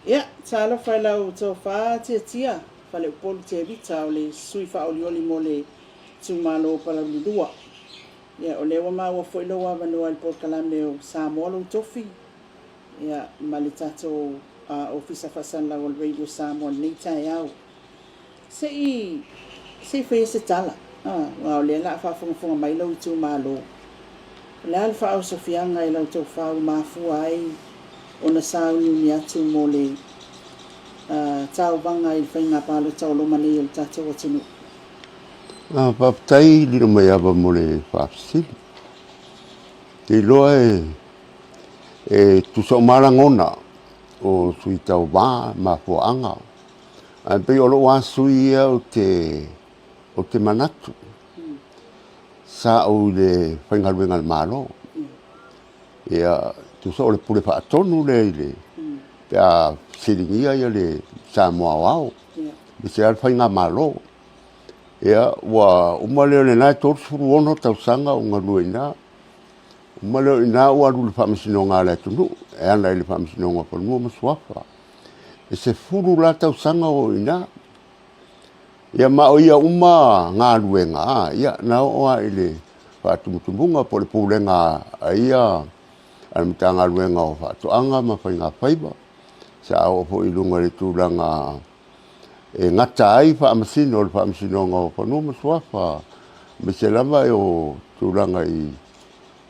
Ia, talofa i lau tofa Tiatia Faleupolu Tevita o le sui faaolioli mo le itumalo o Palauli 2. Ia, o lea ua maua foi lou avanoa i le polokalame o Samoa Lou Tofi, ia, ma le tatou Ofisa Faasalalau o le Radio Samoa i lenei taeao. Se i se i faia se tala, aua o lea o le a faafogafoga mai lou itumalo. O le a le faaosofiaga i la outou fa ua mafua ai ona sauniuni atu mo le tauvaga i le faiga palota o loma nei o le tatou atunuu? Faafetai Lilomaiava mo le faafesili. Ou te iloa e tutusa uma lava lagona o sui tauva ma mafuaaga. Ae pei o lou lava sui ia ou te, ou te manatu, sa ou i le faigaluega a le Malo. Ia, tusa o le Pule Faatonu lea i le, pe a fesiligia ia le Samoa Aoao, aemaise lava le Faigamalo. Ia, ua uma lea o lena e 36 tausaga o galue i ina. Uma lea o i ina ua alu i le Faamasinoga a le atunuu, e ala i le Faamasinoga o Fanua ma Suafa. E 10 la tausaga o i ina. Ia ma o ia uma galuega, ia na oo lava i le faatumutumuga po o le pulega a ia a le Matagaluega o Faatoaga ma Faigafaiva. Sa oo foi i luga i le tulaga e gata ai faamasino o le Faamasinoga o Fanua ma Suafa, aemaise lava o tulaga i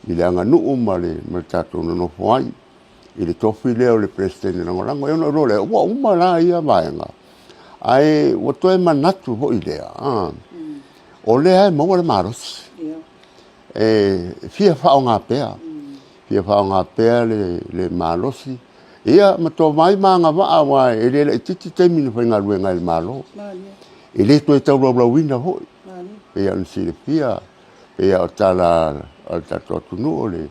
le aganuu ma le tatou nonofo ai i le tofi lea o le Peresetene Lagolago. Ona ou iloa lea, ua uma la ia vaega, ae ua toe manatu foi lea, o lea e maua le malosi e fia faaaoga pea, fia faaaoga pea le malosi, ia ma tomai ma agavaa, aua e le laitiiti taimi na faigaluega ai i le Malo. E le toe taulaulauina foi, pei ona silafia, pei o tala a le tatou atunuu o le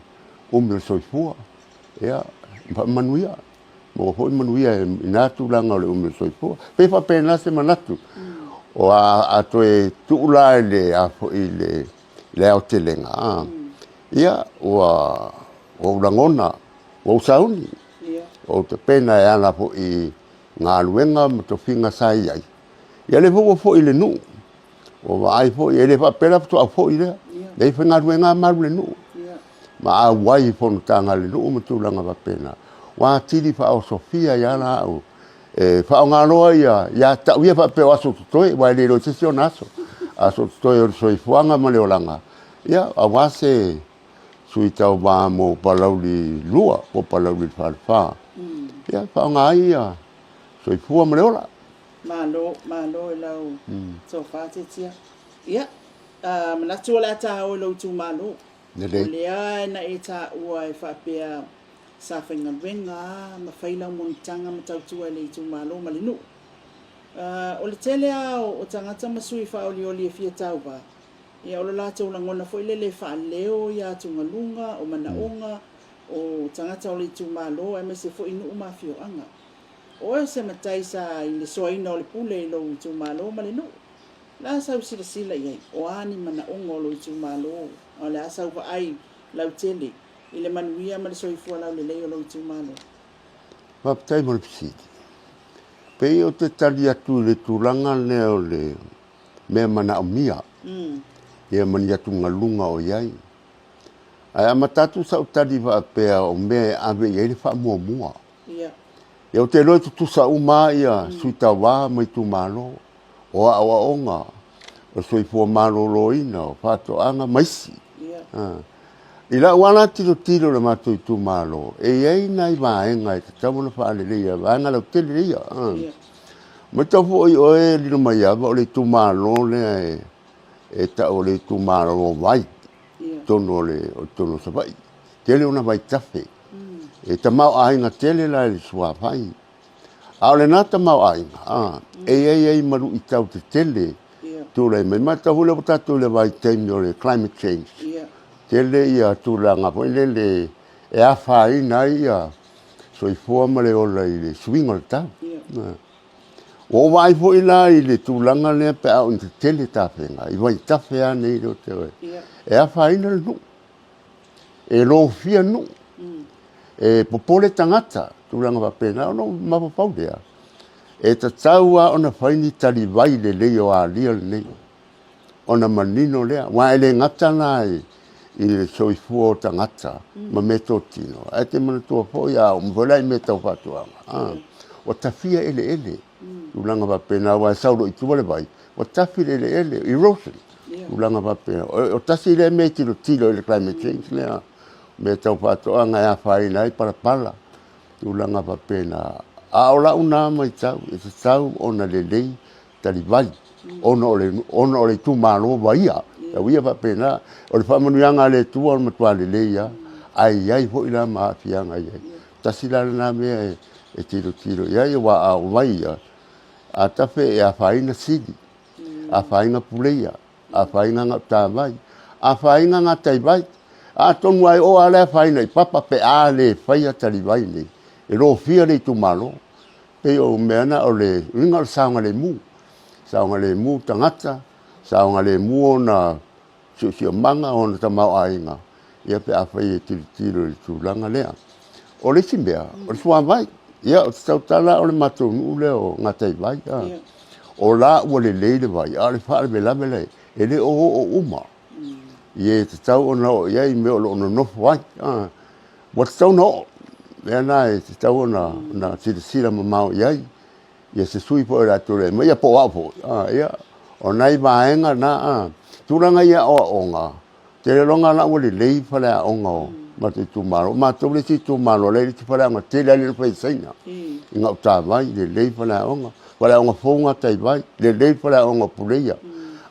umi o le soifua. Ia, faamanuia, maua foi manuia i na tulaga o le umi o le soifua. Pei e faapena se manatu. O a toe tuu la i le, a foi i le aotelega, ia, ua ou lagona, ua ou sauni, ua ou tapena e ala foi i galuega ma tofiga sa i ai. Ia lea foi ua foi i le nuu. Ua vaai foi, e le faapea la faatoa foi lea. E faigaluega lava ma alu i le nuu, ma auai i fonotaga a le nuu ma tulaga faapena. Ua atili faaosofia ai lava la au e faaaoga loa ia tau ia faapea o aso totoe, aua e le iloa e se isi ona aso. Aso totoe o le soifuaga ma le olaga, ia, aua se sui tauva mo Palauli 2 po o Palauli le Falefa. Ia, faaaoga ai ia soifua ma le ola. Malo, malo i lau tofa Tiatia. Ia, manatu o le a ta o i lou itumalo. O lea na e taua e faapea sa faigaluega lava ma fai lau monotaga ma tautua i le itumalo ma le nuu. O le tele lava o tagata ma sui faaolioli e fia tauva, ia o lo latou lagona foi lele e faaleo ia atugaluga, o manaoga o tagata o le itumalo aemaise foi nuu ma afioaga. O oe o se matai sa i le soaina o le pule i lou itumalo ma le nuu. O le a sau silasila i ai? O a ni manaoga o lou itumalo? A o le a sau vaai lautele i le manuia ma le soifua laulelei o lou itumalo? Faafetai mo le fesili. Pei ou te tali atu i le tulaga lea o le mea manaomia, ia ma ni atugaluga o i ai. Ae amata atu sau tali faapea o mea e ave i ai le faamuamua. Ia. Ia ou te iloa e tutusa uma lava ia sui tauva ma itumalo, o aoaoga, o soifua maloloina, o faatoaga ma isi. Ia. I lau lava la tilotilo i le matou itumalo, e i ai nai vaega e tatau ona faaleleia, vaega lautele ia. Ia. Matau foi oe Lilomaiava, o le itumalo lea e tau o le itumalo vai. totonu o le totonu o Savaii. Tele ona vaitafe. E tamaoaiga tele la i le suavai. A o lena tamaoaiga, a, e i ai ai ma luitau tetele tulai mai. Matau foi lea ua tatou i le vaitaimi o le climate change. Tele ia tulaga foi lele e afaina ai ia soifua ma le ola i le suiga o le tau. Ua ou vaai foi la i le tulaga lea pe a oo ina tetele tafega, i vaitafe lava nei lea ou te o ai, e afaina le nuu, e lofia nuu, e popole tagata. Tulaga faapena, ona ou mafaufau lea, e tatau lava ona fai ni talivai lelei o alia lenei, ona manino lea. Aua e le gata la i le soifua o tagata ma meatotino, ae te manatua foi a oo mai foi la i mea tau faatoaga, ua tafia eleele, tulaga faapena, aua e sau loa i tua le vai, ua tafi le eleele, erosion, tulaga faapena. O tasi lea mea e tilotilo i le climate change lea, mea tau faatoaga e afaina ai palapala, tulaga faapena. A o lau na matau, e tatau ona lelei talivai, ona o le, ona o le itumalo vaia, tau ia faapena. O le faamanuiaga a le Atua o le matua lelei lava, ae i ai foi la ma aafiaga e i ai. Tasi la lena mea e tilotilo i ai, aua a o vai ia, a tafe e afaina sili, afaina puleia, afaina gautavai, afaina gataivai. Atonu lava e oo lava le afaina i papa pe a le faia talivai nei, e lofia le itumalo. Pei o mea na o le uiga o le saogalemu, saogalemu tagata, saogalemu ona siosiomaga, ona tamaoaiga, ia pe afai e tilotilo i le tulaga lea. O le isi mea, o le suavai. Ia, ou te tautala o le matou nuu lea o Gataivai, o la ua lelei le vai, a o le faalavelave la e le o oo uma i e tatau ona oo i ai i mea o lo o nonofo ai. Ua tatau ona oo, lea la e tatau ona silasila mamao i ai ia se sui foi o le a tulai mai, ia po o au foi. Ia, o nai vaega na, tulaga i aoaoga, tele loga la ua lelei faleaoga o matou itumalo. O matou le isi itumalo la e le isi faleaoga tele lava lea na fai e Saina i Gautavai, lelei faleaoga, faleaoga fou Gataivai, lelei faleaoga o Puleia,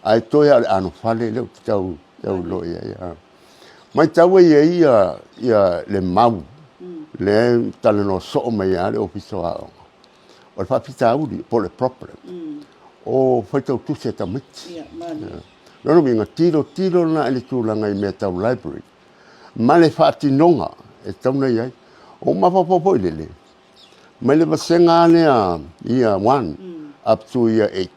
ae toe lava o le anofale lea ou te tau iloa i ai. Matau e i ai ia le mau lea e talanoa soo mai lava le Ofisa o Aoga, o le faafitauli po o le problem o faitautusi a tamaiti. Lona uiga, tilotilo lena i le tulaga i mea tau library ma le faatinoga e tatau ona i ai. Ua ou mafaufau foi lele, mai le vasega lava lea year 1 up to year 8,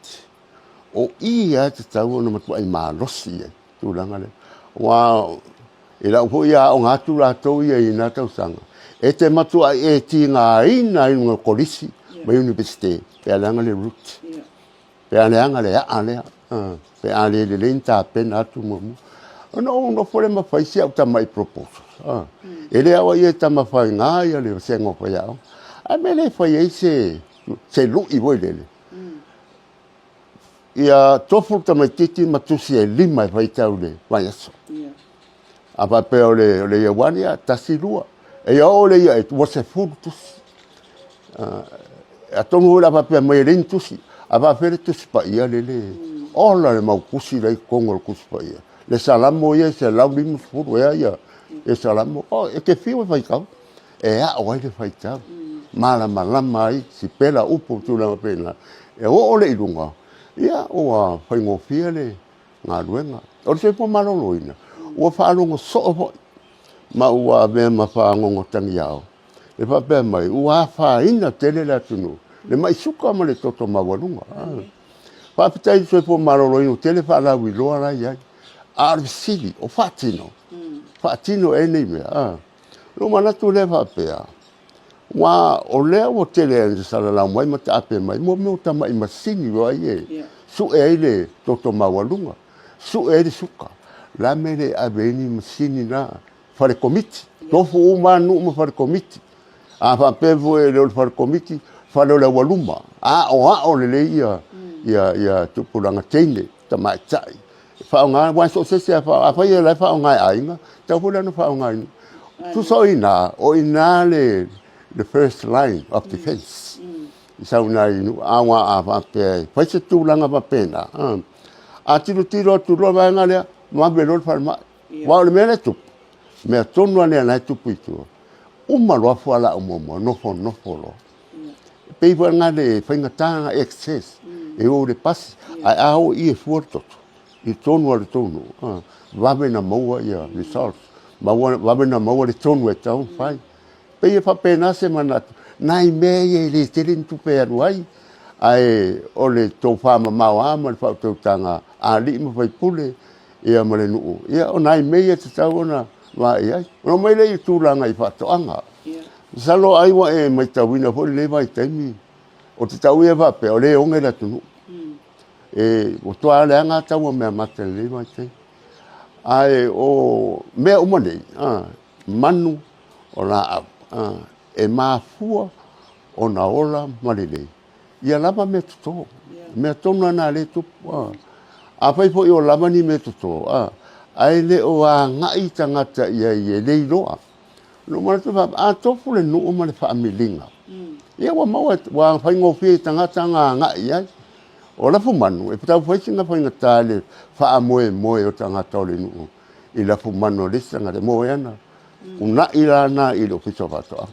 o i lava e tatau ona matuai malosi ai tulaga lea. Aua i lau foi aoga atu latou ia i na tausaga, e te matuai e tigaina i luga o kolisi ma Iunivesite pe a leaga le route, pe a leaga le aa lea, pe a le lelei ni tapena atu muamua. Ona ou nofo lea ma fai si au tamai proposal. E le aoaia e Tamafaiga ia le vasega o faiaoga, ae mea le fai ai se lui foi lele. Ia tofu le tamaitiiti ma tusi e lima e faitau i le vaiaso. A faapea o le year one, ia, tasi, lua. E ia oo i le year eight, ua 10 tusi. Atonu foi o le a faapea mai e leai ni tusi. A faapefea le Tusi Paia lele? Ola le mau tusi la e i totonu o le Tusi Paia. Le Salamo ia e 150 ea ia Salamo. Oh, e te fiu e faitau. E ao ai le faitau, malamalama ai, sipela upu ma tulaga faapena. E oo lea i luga, ia ua faigofie le galuega. O le soifua maloloina, ua faalogo soo foi ma ua avea ma fagogo tagiao le faapea mai ua afaina tele le atunuu, le mai suka ma le toto maualuga. Faafetai i le soifua maloloina ua tele faalauiloa la e i ai. A o le fesili, o faatino? Faatino ea nei mea? Ona ou manatu lea faapea, aua o lea ua tele ina salalau mai ma taape mai mo mea o tamai masini foi e sue ai le toto maualuga, sue ai le suka. O le a le mea e le ave ai ni masini na fale komiti, tofu uma lava nuu ma fale komiti. A faapea foi e le o le fale komiti, fale o le aualuma, aoao lelei ia tupulaga teine, tamaitai e faaaoga, aua so o se isi lava, afai o la e faaaoga e aiga, e tatau foi la ona faaaoga i nuu. Tusa o i ina, o i ina le first line of defense i sau i ina i nuu, aua a faapea e fai se tulaga faapena, a tilotilo atu loa le vaega lea, vave loa le falemai. Aua o le mea lea e tupu, mea tonu lava lea o la e tupu i tua, uma loa fualaau muamua, nofonofo loa. E pei foi lena le faigata ona access e o i le pasi, ae a o i i e fua le toto i totonu o le tou nuu, vave ona maua ia results, vave ona maua le tonu e tatau ona fai. E pei e faapena se manatu, nai mea ia e le tele ni tupe e alu ai, ae o le tofa mamao lava ma le faautautaga a alii ma faipule ia ma le nuu, ia o nai mea ia e tatau ona vaai i ai. Ona oo mai lea i tulaga i faatoaga. Masalo ai ua e matauina foi lenei vaitaimi, o te tau ia faapea, o lea e oge le atunuu. E, ua toa leaga tau o meamata i lenei vaitaimi. Ae o mea uma nei, a, manu o laau, a, e mafua ona ola ma lelei, ia lava mea toto. Mea tonu lava na lea e tupu. A, afai foi o lava ni mea toto, a, ae le o agai tagata i ai e le iloa. Ona ou manatu faapea, a tofu le nuu ma le faamiliga, ia ua maua, ua faigofie i tagata ona agai i ai. O lafumanu, e tau fai sina faigata i le faamoemoe o tagata o le nuu i lafumanu a le isi tagata e moe ana. Una'i la na i le Ofisa o Faatoaga.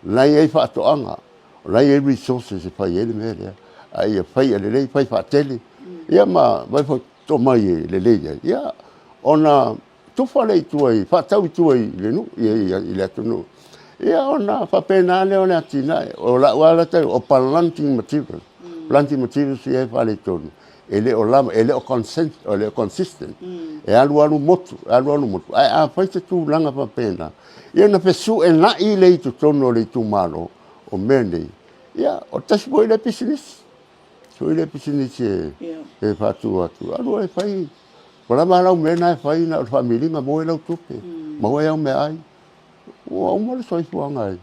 La e i ai faatoaga, o la e i ai resources e fai ai le mea lea. A ia fai ia lelei, fai faatele, ia ma fai foi tomai e lelei ai. Ia, ona tufa lea i tua i, faatau i tua i le nuu, i le atunuu. Ia ona faapena lea o le atinae. O lau lava lea taimi, o planting materials. Planting materials ia e faaletonu. E le o lava, e le o consent, e le o consistent. E alu alu motu, alu alu motu. Ae a fai se tulaga faapena, ia ona fesuena'i lea i totonu o le itumalo o mea nei. Ia, o tasi foi lea pisinisi. Foi lea pisinisi e faatu atu. Alu e fai. Ua lava lau mea na e fai na o le faamiliga maua ai lau tupe, maua ai au meaai. Ua uma le soifuaga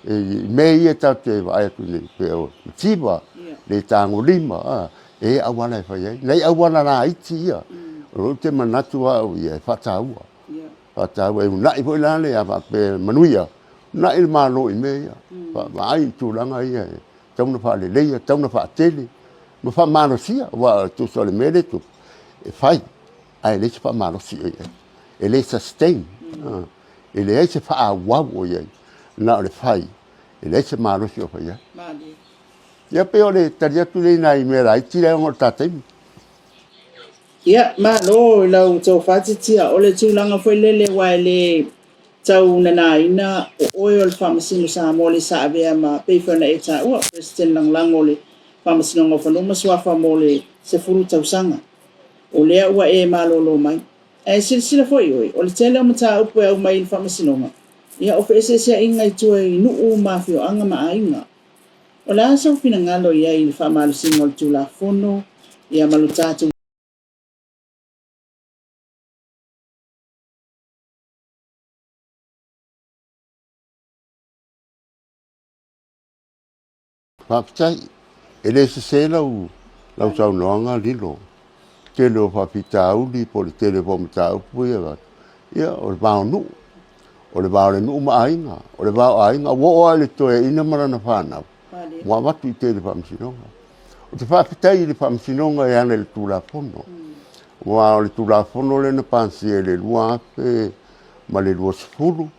i mea ia tatou te vaai atu nei, pei o mativa, le tagolima, a, e i ai auala e fai ai. Nai auala laiti ia, o lea ou te manatu au ia e faataua, faataua e uunai foi la le a faapea e manuia, uunai le Malo i mea ia, vaai i tulaga ia e tatau ona faaleleia, tatau ona faatele ma faamalosia, aua tusa o le mea lea e tupu, e fai, ae leai se faamalosi o i ai, e le sustain, e leai se faaauau o i ai, na o le fai, e leai se malosi o fai ai. Ia pei o le tali atu lea i nai mea laiti lea ona o le ta taimi. Ia, malo i lau tofa Titia. O le tulaga foi lele aua e le tau nanaina o oe o le Faamasino Samoa le sa avea ma pei foi ona e taua, President Lagolago o le Faamasinoga o Fanua ma Suafa mo le 10 tausaga. O lea ua e malolo mai. Ae silasila foi oe, o le tele o mataupu e aumai i le Faamasinoga, ia o feeseeseaiga i tua i nuu ma afioaga ma aiga. O le a sou finagalo i ai i le faamalosiga o le Tulafono, ia ma lo tatou Faafetai. E le sese lau, lau saunoaga Lilo. Tele o faafitauli po o le tele foi o mataupu ia e avatu, ia o le va o nuu. O le va o le nuu ma aiga, o le va o aiga, ua oo lava i le toeaina ma lana fanau, ua avatu i tai i le faamasinoga. Ou te faafetai i le faamasinoga e ala i le Tulafono, aua o le Tulafono lea na pasia i le 2020,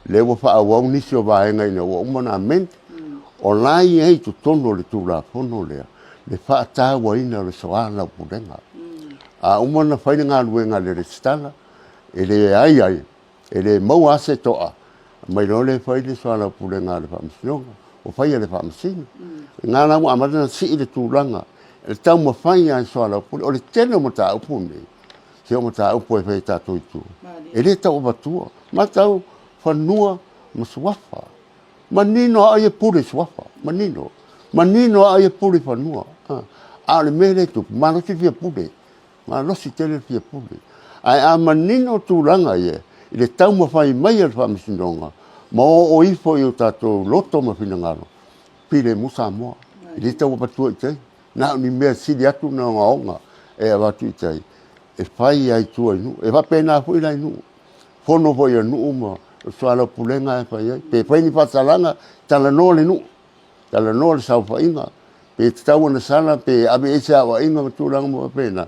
lea ua faaauau nisi o vaega ina ua uma ona amend. O la e i ai i totonu o le Tulafono lea le faatauaina o le soalaupulega. A uma ona fai le galuega a le Resitala, e leai ai, e le maua lava se toa, aumai loa lea e fai le soalaupulega a le Faamasinoga, ua fai e le Faamasino. I ina la ua amata ona sii le tulaga e taumafai lava e soalaupule. O le tele o mataupu nei, se o mataupu e fai e tatou i tua, e le tau avatua. Matau fanua ma suafa. Manino lava ai e pule i suafa, manino. Manino lava ai e pule i fanua. A o le mea lea e tupu, malosi le fia pule. Malosi tele le fia pule. Ae a manino tulaga ia i le taumafai mai a le Faamasinoga ma oo ifo i o tatou loto ma finagalo, filemu Samoa. E le tau avatua i tai. Na o ni mea sili atu ona ogaoga e avatu i tai e fai ai i tua i nuu. E faapena foi la i nuu. Fono foi a nuu ma soalaupulega e fai ai. Pe fai ni faasalaga, talanoa le nuu. Talanoa le saofaiga, pe tatau ona sala, pe ave i ai se aoaiga ma tulaga uma faapena.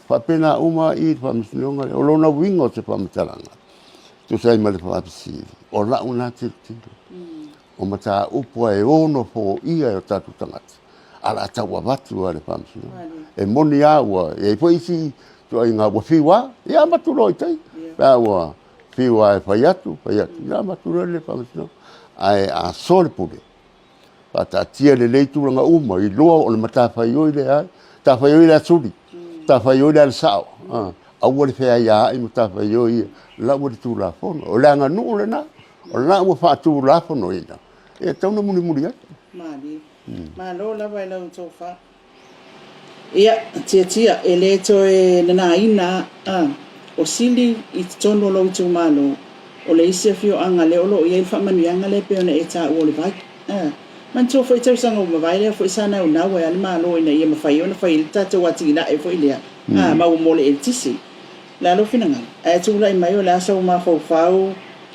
Faapena uma i le faamasinoga lea. O lona uiga o se faamatalaga, tusa ai ma le faafesili, o lau lena tilotilo. O mataupu lava e ono foia e o tatou tagata, a o le a tau avatu lava i le faamasinoga. E moni lava ua i ai foi isi ituaiga ua fiu lava, ia avatu loa i tai, pe a ua fiu lava e fai atu, fai atu, ia avatu loa i le faamasinoga. Ae a soa le pule, faataatia lelei tulaga uma, iloa o le matafaioi lea, matafaioi lea a Suli, matafaioi lea a le sao, aua le feaiaai matafaioi ia, lau le Tulafono. O le aganuu lena, o la ua faatulafonoina. E tatau ona mulimuli ai. Malie. Malo lava i lau tofa. Ia, Tiatia, e le toe nanaina a o Sili i totonu o lou itumalo, o le isi afioaga lea o lo o i ai le faamanuiaga lea e pei ona e taua o le vai. A, manatua foi tausaga ua mavae lea foi sa naunau ai lava le Malo ina ia mafai ai ona fai ai le tatou atinae foi lea, a, maua mo le eletise. O le a lou finagalo? Ae tulai mai o le a sou mafaufau,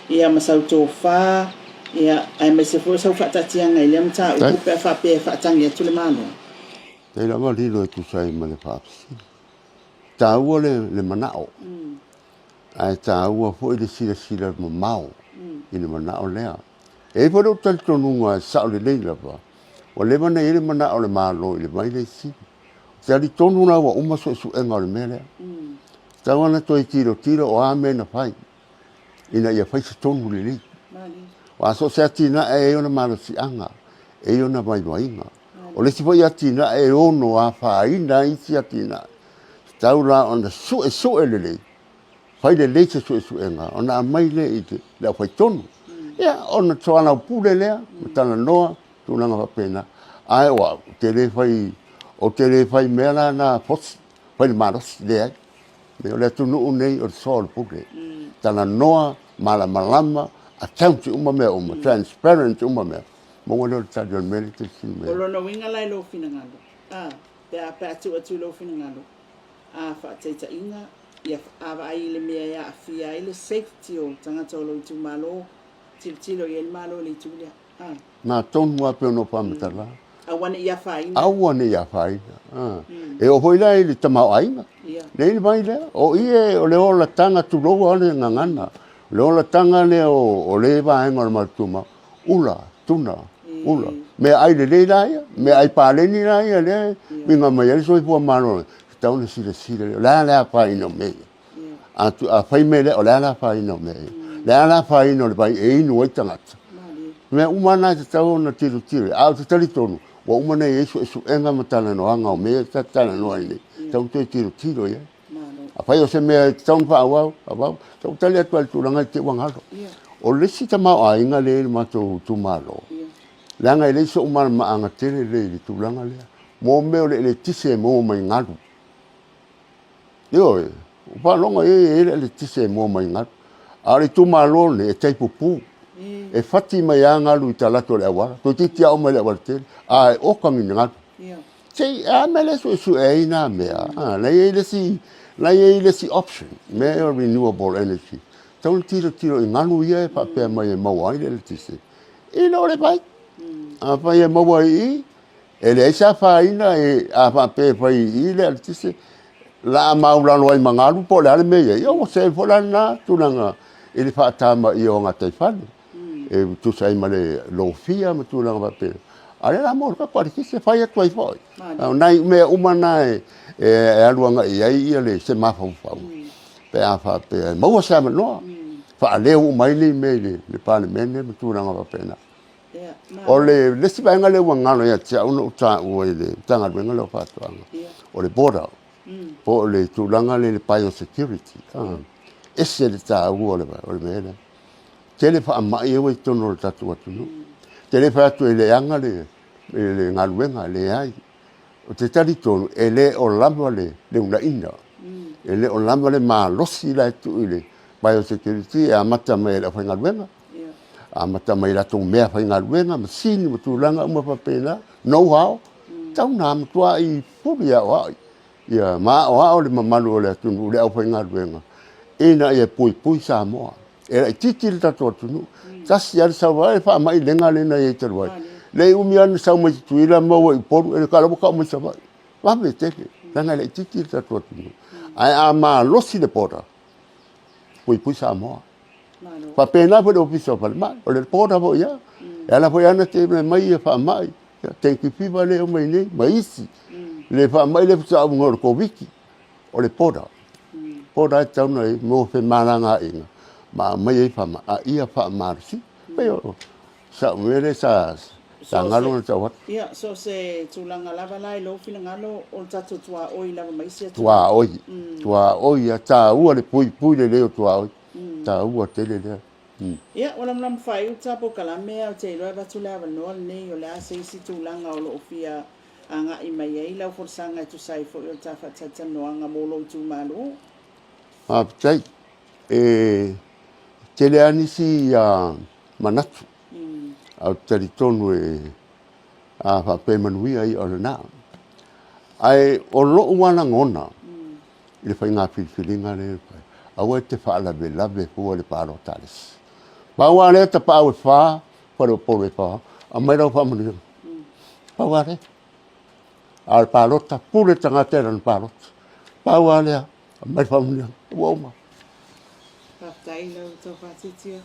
ia, ma sau tofa, ia, aemaise foi o sau faataatiaga i lea mataupu pe a faapea e faatagi atu le Malo. Faafetai lava Lilo e tusa ai ma le faafesili. E taua le manao, ae taua foi le silasila mamao i le manao lea. E i ai foi lou talitonuga e sao lelei lava, ua leva ona i ai le manao o le Malo i le vai lea i Sili. Ou te talitonu la ua uma suesuega o le mea lea. E tatau ona toe tilotilo o a mea na fai ina ia fai se tonu lelei. Aua so o se atinae e i ai ona malosiaga, e i ai ona vaivaiga. O le isi foi atinae e ono afaina ai isi atinae, e tatau la ona suesue lelei, fai lelei se suesuega ona aumai lea i le aufaitonu. Ia, ona soalaupule lea ma talanoa tulaga faapena. Ae o au, ou te le fai, ou te le fai mea la na fosi, fai le malosi, leai. O le atunuu nei o le soa o le pule. Talanoa, malamalama, account uma mea uma, transparent uma mea. Maua lea o le tali o le mea lea e te fesili mai ai. O lona uiga la i lou finagalo, a, pe a pe a tuu atu i lou finagalo, a faataitaiga, ia, a vaai i le mea e aafia ai le safety o tagata o lou itumalo, tilotilo i ai le Malo i le itu lea. A. Na tonu lava pei ona ou faamatala. Aua ne i afaina. Aua ne i afaina. E oo foi la i le tamaoaiga. Lea le vai lea. O i e o le olataga tulou lava le gagana. O le olataga lea o le vaega o le matou itumalo. Ula, tuna, ula. Meaai lelei la ia, meaai paleni la ia lea e uiga mai ai le soifua maloloina, e tatau ona silasila lelei. O le a le afaina o mea ia? A fai mea lea, o le a le afaina o mea ia? O le a le afaina o le vai e inu ai tagata? Mea uma na e tatau ona tilotilo i ai. Ae ou te talitonu, ua uma ona i ai suesuega ma talanoaga o mea ia ta te talanoa ai nei, e tatau ona toe tilotilo i ai. Afai o se mea e tatau ona faaauau, faaauau. Sa ou tali atu lava i le tulaga i te i ua galo. O le isi tamaoaiga lea e i le matou itumalo, leaga e leai sou malamalamaaga tele lea i le tulaga lea, mo mea o le eletise e maua mai galu. Ioe, ua faalogo i ai e i ai le eletise e maua mai galu. A o le itumalo lenei e tai pupu. E fati mai lava galu i talaatu o le auala, toeitiiti lava oo mai i le aualatele, a e oka ni galu. Se i a mea lea e suesue ai na mea, a, la e i ai le isi, la e i ai le isi option, mea ia o renewable energy. Tatau ona tilotilo i galu ia e faapea mai e maua ai le eletise, i lo le vai. Afai e maua i i, e leai se afaina e, a faapea e fai i i le eletise, la a maulalo ai ma galu po o le a le mea e i ai, ia ua save foi la lena tulaga i le faatamaia o gataifale. e tusa ai ma le lofia ma tulaga faapena. A o lea la mo le tatou aletise e fai atu ai foi. A o nai mea uma na e, e, e alu agai i ai ia le se mafaufau. Pe a faapea e maua se avanoa, faaleo uma ai nei mea i le, le Palemene ma tulaga faapena. O le, le isi vaega lea ua galo ia te au na ou taua i le Matagaluega lea o Faatoaga, o le border, po o le tulaga lea i le biosecurity. Ese le taua o le, o le mea lea. Tele faamai ia ua i totonu o le tatou atunuu. Ou te le fai atu e leaga le, le galuega, leai. Ou te talitonu e le o lava le, le unaina, e le o lava le malosi la e tuu i le biosecurity e amata mai e le aufaigaluega, amata mai i latou mea faigaluega, masini ma tulaga uma faapena, know how, tau na matuai puli aoao Ia maoao le mamalu o le atunuu, le aufaigaluega, ina ia puipui Samoa. E laitiiti le tatou atunuu. Tasi lava le sau, ai faamai lega lea na i ai talu ai. Le umi lava na sau mai Tutuila maua i Upolu, e kala ua tau mai Savaii. Vave tele, leaga e laitiiti le tatou atunuu. Ae a malosi le border, puipui Samoa. Faapena foi le Ofisa o Falemai, o le border foi ia. E ala foi ana te mai ia faamai, dengue fever lea e omai nei, ma isi. Le faamai lea faatoa auga o le Koviti, o le border. Border e tatau ona mo femalagaaiga ma aumai ai faamai, a ia faamalosi. Pei o sau mea lea sa sa galo ona tau atu. Ia, so o se tulaga lava la i lou finagalo o le tatou tuaoi lava ma isi atunuu. Tuaoi, tuaoi, ia taua le puipui lelei o tuaoi. Taua tele lea. Ia, ua lamolamu faaiu le ta polokalame ae ou te iloa e avatu le avanoa lenei o le a se isi tulaga o lo o fia agai mai ai lau folasaga e tusa ai foi o le ta faatalatalanoaga mo lou itumalo. Faafetai. E tele lava nisi manatu, ae ou te talitonu e a faapea e manuia ia o lena. Ae o lou lava lagona i le faiga filifiliga lea e fai, aua e te faalavelave fua i le palota a le isi. Pau lava lea tapaau e fa faleupolu e fa, aumai lau faamanuiaga. Pau lava lea. A o le palota, pule le tagata i lana palota. Pau lava lea, aumai le faamanuiaga, ua uma. Faafetai i lau tofa Titia.